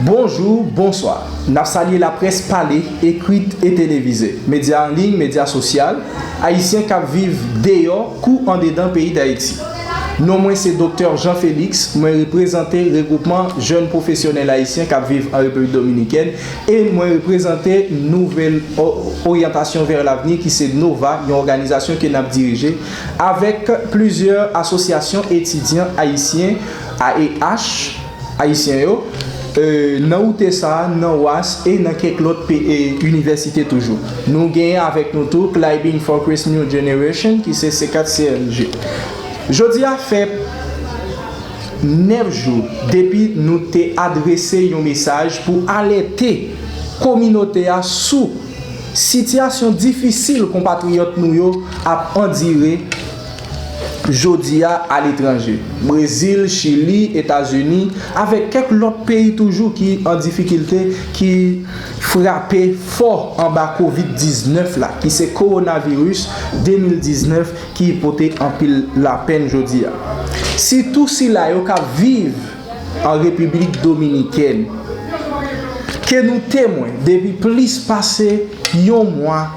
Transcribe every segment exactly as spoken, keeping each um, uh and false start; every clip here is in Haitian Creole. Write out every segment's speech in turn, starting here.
Bonjou, bonswa. N ap salye laprès pale, ekrit e televize, medya an liy, medya sosyal, ayisyen k ap viv deyò kou andedan peyi Dayiti. Non mwen se Doktè Jean Félix, mwen reprezante Regwoupman Jèn Pwofesyonèl Ayisyen k ap viv an Repiblik Dominikèn e mwen reprezante nouvèl o-, oryantasyon vè lavni ki se nova, yon òganizasyon ke n ap dirije avèk plizyè asosyasyon etidyan ayisyen, A E H, ayisyen yo, e, nan woute sa a, nan was e nan kèk lòt pe-, e, inivèsite toujou. Nou genyen avèk nou tou Climbing for Christ New Generation, ki se C quatre C N G. Jodi a fè nèf jou depi nou te adrese yon mesaj pou alète kominote a sou sitiyasyon difisil konpatriyòt nou yo ap andire jodi a aletranje. Brezil, Chili, Etazini, avèk kèk lòt peyi toujou ki an difikilte, ki frape fò anba kovid diznèf la, ki se kowonaviris de mil diznèf, ki pote anpil lapenn jodi a. Sitou sila yo k ap viv an Repiblik Dominikèn, ke nou temwen depi plis pase yon mwa,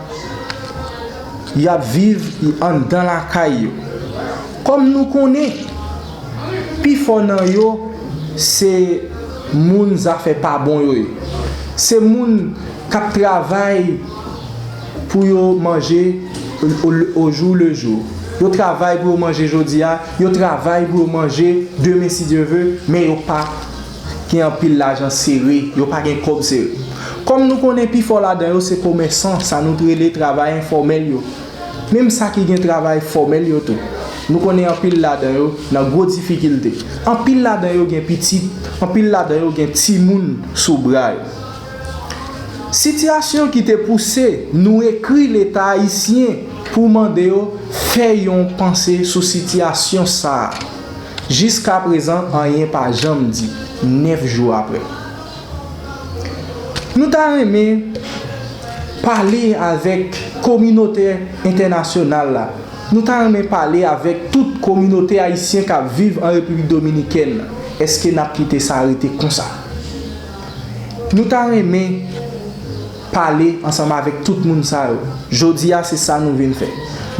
y ap viv anndan lakay yo. Kòm nou konnen, pifò nan yo se moun zafè pa bon yo ye. Se moun k ap travay pou yo manje o, o, o jou le jou. Yo travay pou yo manje jodi a, yo travay pou yo manje demen si Dye ve, men yo pa gen anpil lajan sere, yo pa gen kòb sere. Kòm nou konnen pifò ladan yo se komèsan, sa nou t rele travay enfòmèl yo. Menm sa ki gen travay fòmèl yo tou. Nou konnen anpil ladan yo nan gwo difikilte. Anpil ladan yo gen pitit, anpil ladan yo gen timoun sou bra yo. Sitiyasyon ki te pouse nou ekri Leta ayisyen pou mande yo fè yon panse sou sitiyasyon sa a. Jiskaprezan, anyen pa janm di, nèf jou apre. Nou ta renmen pale avèk kominote entènasyonal la. Nou ta renmen pale avèk tout kominote ayisyen k ap viv an Repiblik Dominikèn. Èske n ap kite sa rete konsa? Nou ta renmen pale ansanm avèk tout moun sa yo. Jodi a, se sa nou vin fè.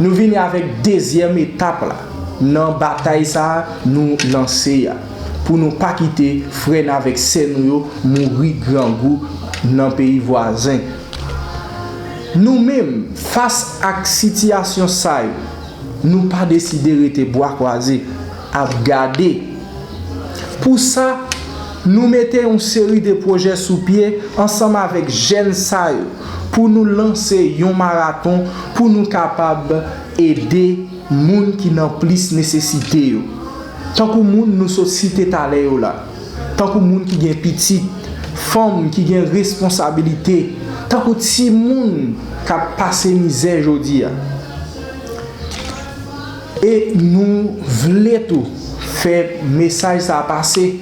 Nou vini avèk dezyèm etap la nan batay sa a nou lanse a, pou nou pa kite frè n avèk sè nou yo mouri grangou nan peyi vwazen. Nou menm, fas ak sitiyasyon sa yo, nou pa deside rete bwa kwaze ap gade. Pou sa, nou mete yon seri de pwojè sou pye ansanm avèk jèn sa yo pou nou lanse yon maraton pou nou kapab ede moun ki nan plis nesesite yo. Tankou moun nou sot site talè yo la. Tankou moun ki gen pitit, fanm ki gen responsabilite, tankou timoun k ap pase mizè jodi a. E nou vle tou fè mesaj sa a pase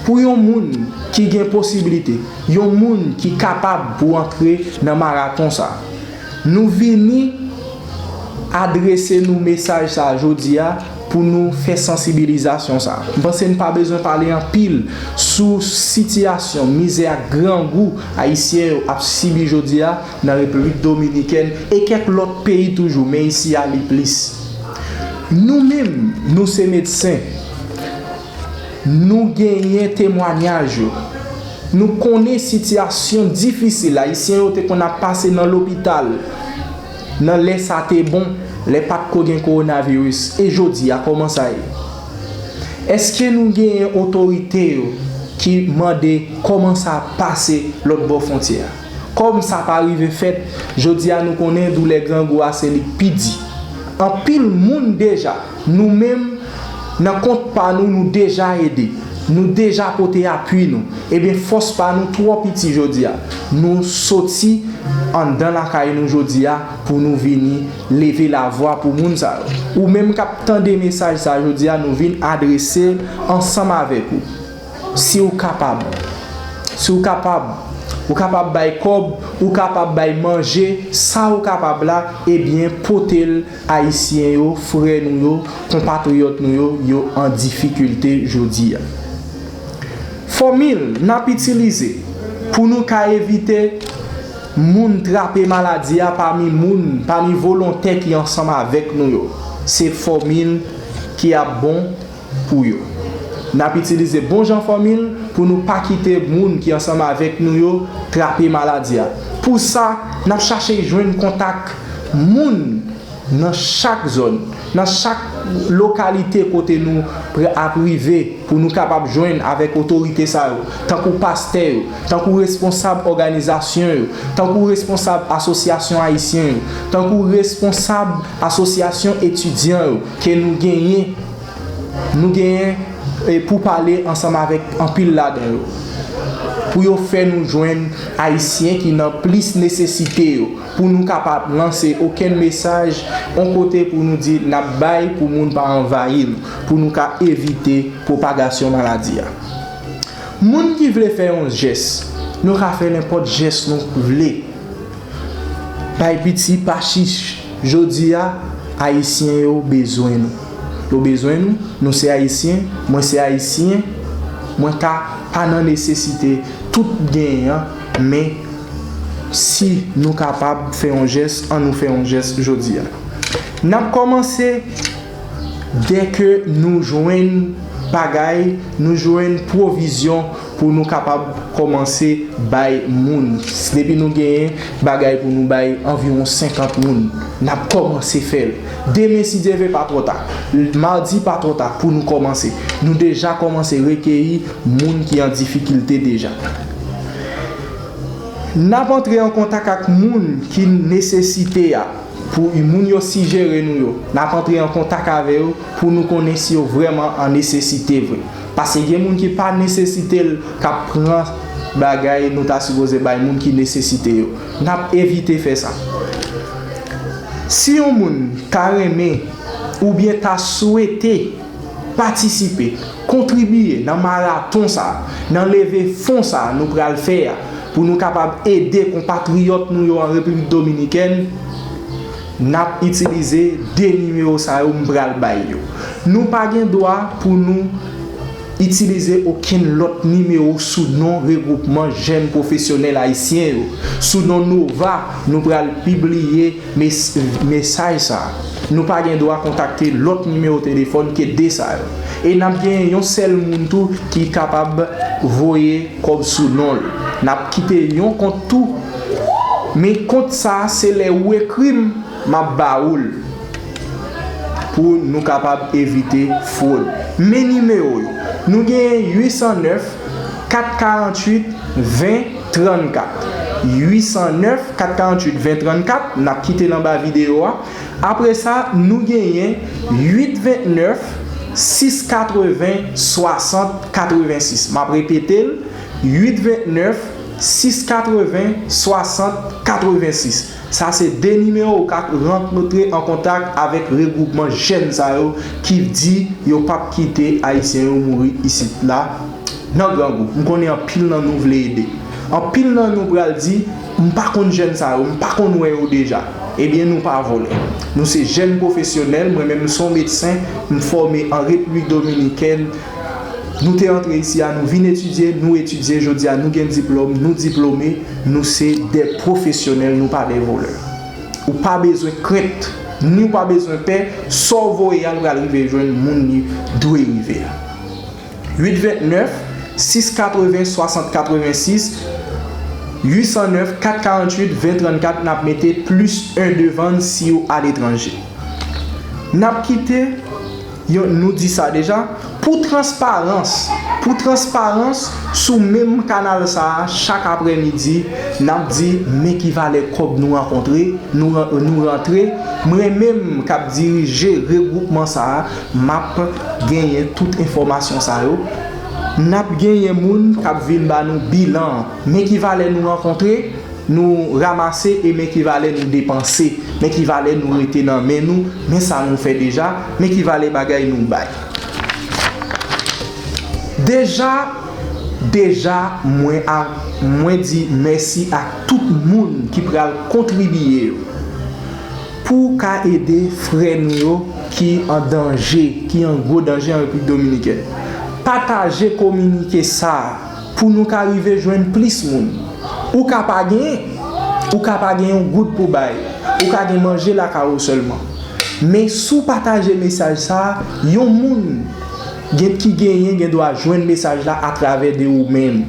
pou yon moun ki gen posibilite, yon moun ki kapab pou antre nan maraton sa a. Nou vini adrese nou mesaj sa a jodi a pou nou fè sansibilizasyon sa a. M panse n pa bezwen pale anpil sou sitiyasyon mizè ak grangou ayisyen yo ap sibi jodi a nan Repiblik Dominikèn e kèk lòt peyi toujou, men isi a li plis. Nou menm, nou se medsen. Nou genyen temwanyaj yo. Nou konnen sitiyasyon difisil ayisyen yo te konn ap pase nan lopital, nan lè sa te bon, lè pa t ko gen kowonaviris. E jodi a, kòman sa ye? Èske nou genyen otorite yo ki mande kòman sa ap pase lòt bò fwontyè a? Kòm sa pa rive fèt, jodi a nou konnen doulè grangou a se li k pi di. Anpil moun deja, nou menm, nan kont pa nou, nou deja ede. Nou deja pote apui nou. Ebyen, fòs pa nou twò piti jodi a. Nou soti anndan lakay nou jodi a pou nou vini leve lavwa pou moun sa yo. Ou menm k ap tande mesaj sa jodi a, nou vin adrese l ansanm avèk ou. Si w kapab, si w kapab, ou kapab bay kòb, ou kapab bay manje, sa w kapab la, ebyen, pote l ayisyen yo, frè nou yo, konpatriyòt nou yo, yo an difikilte jodi a. Fòmil n ap itilize pou nou ka evite moun trape maladi a pami moun, pami volontè ki ansanm avèk nou yo. Se fòmil ki ap bon pou yo. N ap itilize bon jan fòmil pou nou pa kite moun ki ansanm avèk nou yo trape maladi a. Pou sa, n ap chache jwenn kontak moun nan chak zòn, nan chak lokalite kote nou ap rive, pou nou kapab jwenn avèk otorite sa yo, tankou pastè yo, tankou responsab òganizasyon yo, tankou responsab asosyasyon ayisyen yo, tankou responsab asosyasyon etidyan yo ke nou genyen, nou genyen e pou pale ansanm avèk anpil ladan yo, pou yo fè nou jwenn ayisyen ki nan plis nesesite yo, pou nou kapab lanse okenn mesaj yon kote pou nou di n ap bay pou moun pa anvayi nou, pou nou ka evite pwopagasyon maladi a. Moun ki vle fè yon jès, nou ka fè nenpòt jès nou vle. Bay piti, pa chich. Jodi a, Ayisyen yo bezwen nou. Yo bezwen nou. Nou se Ayisyen. Mwen se Ayisyen. Mwen ka pa nan nesesite tout genyen an, men si nou kapab fè yon jès, ann nou fè yon jès jodi a. N ap kòmanse dèke nou jwenn bagay, nou jwenn pwovizyon pou nou kapab kòmanse bay moun. Depi nou genyen bagay pou nou bay anviwon senkant moun, n ap kòmanse fè l. Demen, si Dye vle, pa twò ta. Madi, pa twò ta pou nou kòmanse. Nou deja kòmanse rekeyi moun ki an difikilte deja. N ap antre an kontak ak moun ki nesesite a. Pou moun yo sijere nou yo, n ap antre an kontak avè yo pou nou konnen si yo vrèman an nesesite vre. Paske gen moun ki pa nesesite l, k ap pran bagay nou ta sipoze bay moun ki nesesite yo. N ap evite fè sa. Si yon moun ta renmen oubyen ta swete patisipe, kontribiye nan maraton sa a, nan leve fon sa a nou pral fè a, pou nou kapab ede konpatriyòt nou yo an Repiblik Dominikèn, n ap itilize de nimewo sa yo m pral bay yo. Nou pa gen dwa pou nou itilize okenn lòt nimewo sou non Regwoupman Jèn Pwofesyonèl Ayisyen yo. Sou non Nova, nou pral pibliye mes-, mesaj sa a. Nou pa gen dwa kontakte lòt nimewo telefòn ke de sa yo. E n ap gen yon sèl moun tou ki kapab voye kòb sou non l. N ap kite yon kont tou, men kont sa a se lè ou ekri m, m ap ba ou l pou nou kapab evite fwòd. Men nimewo yo. Nou genyen uit san nèf, kat karanntuit, ven trannkat. Uit san nèf, kat karanntuit, ven trannkat, n ap kite l anba videyo a. Apre sa, nou genyen uit ventnèf, sis katreven, swasant, katrevensis. M ap repete l, uit ventnèf, sis katreven, swasant, katrevensis. Sa se de nimewo ou ka rankontre an kontak avèk regwoupman jèn sa yo ki di yo p ap kite Ayisyen yo mouri isit la nan grangou. M konnen anpil nan nou vle ede. Anpil nan nou pral di, "M pa konn jèn sa yo, m pa konn wè yo deja." Ebyen, nou pa vòlè. Nou se jèn pwofesyonèl, mwen menm m se yon medsen, m fòme an Repiblik Dominikèn. Nou te antre isi a, nou vin etidye, nou etidye, jodi a nou gen diplòm, nou diplome, nou se de pwofesyonèl, nou pa de vòlè. Ou pa bezwen krent, ni ou pa bezwen pè, sa w voye a l pral rive jwenn moun li dwe rive a. Uit ventnèf, sis katreven, swasant, katrevensis, uit san nèf, kat karanntuit, ven trannkat, n ap mete plis en devan l si w aletranje. N ap kite, yo, nou di sa deja, pou transparans, pou transparans, sou menm kanal sa a, chak aprèmidi, n ap di men ki valè kòb nou rankontre, nou ran-, nou rantre. Mwen menm k ap dirije regwoupman sa a, m ap genyen tout enfòmasyon sa yo. N ap genyen moun k ap vin ba nou bilan an. Men ki valè nou rankontre, nou ranmase e men ki valè nou depanse. Men ki valè nou rete nan men nou. Men sa nou fè deja. Men ki valè bagay nou bay. Deja, deja, mwen a, mwen di mèsi ak tout moun ki pral kontribiye yo pou ka ede frè nou yo ki an danje, ki an gwo danje an Repiblik Dominikèn. Pataje kominike sa a. pou nou ka rive jwenn plis moun. Ou ka pa genyen, ou ka pa gen yon goud pou bay, ou ka gen manje lakay ou sèlman. Men si w pataje mesaj sa a, yon moun gen, ki genyen gen dwa jwenn mesaj la atravè de ou menm.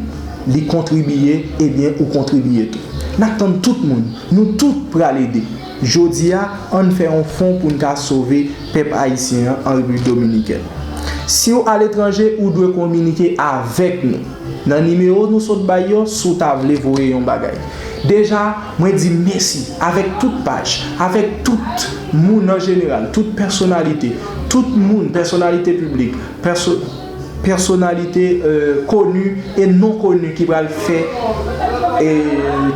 Li kontribiye, ebyen ou kontribiye tou. N ap tann tout moun, nou tout pral ede. Jodi a, ann fè yon fon pou n ka sove pèp ayisyen an an Repiblik Dominikèn. Si w aletranje, ou dwe kominike avèk nou nan nimewo nou sot bay yo si w ta vle voye yon bagay. Deja, mwen di mèsi avèk tout paj, avèk tout moun an jeneral, tout pèsonalite, tout moun, pèsonalite piblik, pèso-, pèsonalite, euh, koni e non koni ki pral fè, e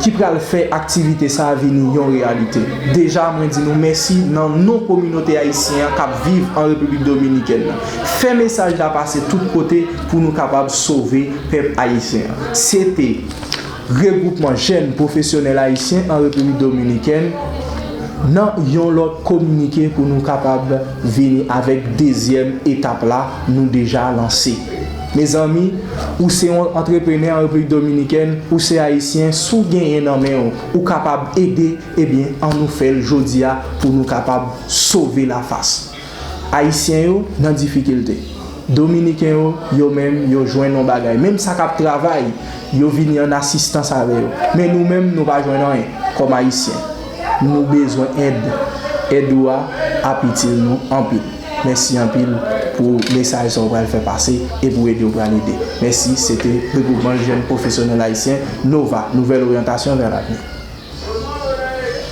ki pral fè aktivite sa a vini yon reyalite. Deja, mwen di nou mèsi nan non kominote ayisyen an k ap viv an Repiblik Dominikèn nan. Fè mesaj la pase tout kote pou nou kapab sove pèp ayisyen an. Se te Regwoupman Jèn Pwofesyonèl Ayisyen an Repiblik Dominikèn nan yon lòt kominike pou nou kapab vini avèk dezyèm etap la nou deja lanse. Mezanmi, ou se yon antreprenè an Repiblik Dominikèn, ou se ayisyen, si w genyen nan men w, ou kapab ede, ebyen, ann nou fè l jodi a pou nou kapab sove lafas. Ayisyen yo nan difikilte. Dominiken yo, yo menm, yo jwenn yon bagay. Menm sa k ap travay, yo vini an asistans avè yo. Men nou menm, nou pa jwenn anyen kòm ayisyen. Nou bezwen èd. Èd ou a ap itil nou anpil. Mèsi anpil pou mesaj sa w pral fè pase e pou ede w pral ede. Mèsi, se te Regwoupman Jèn Pwofesyonèl Ayisyen, NOVA, Nouvelle Orientation vers l'avenir.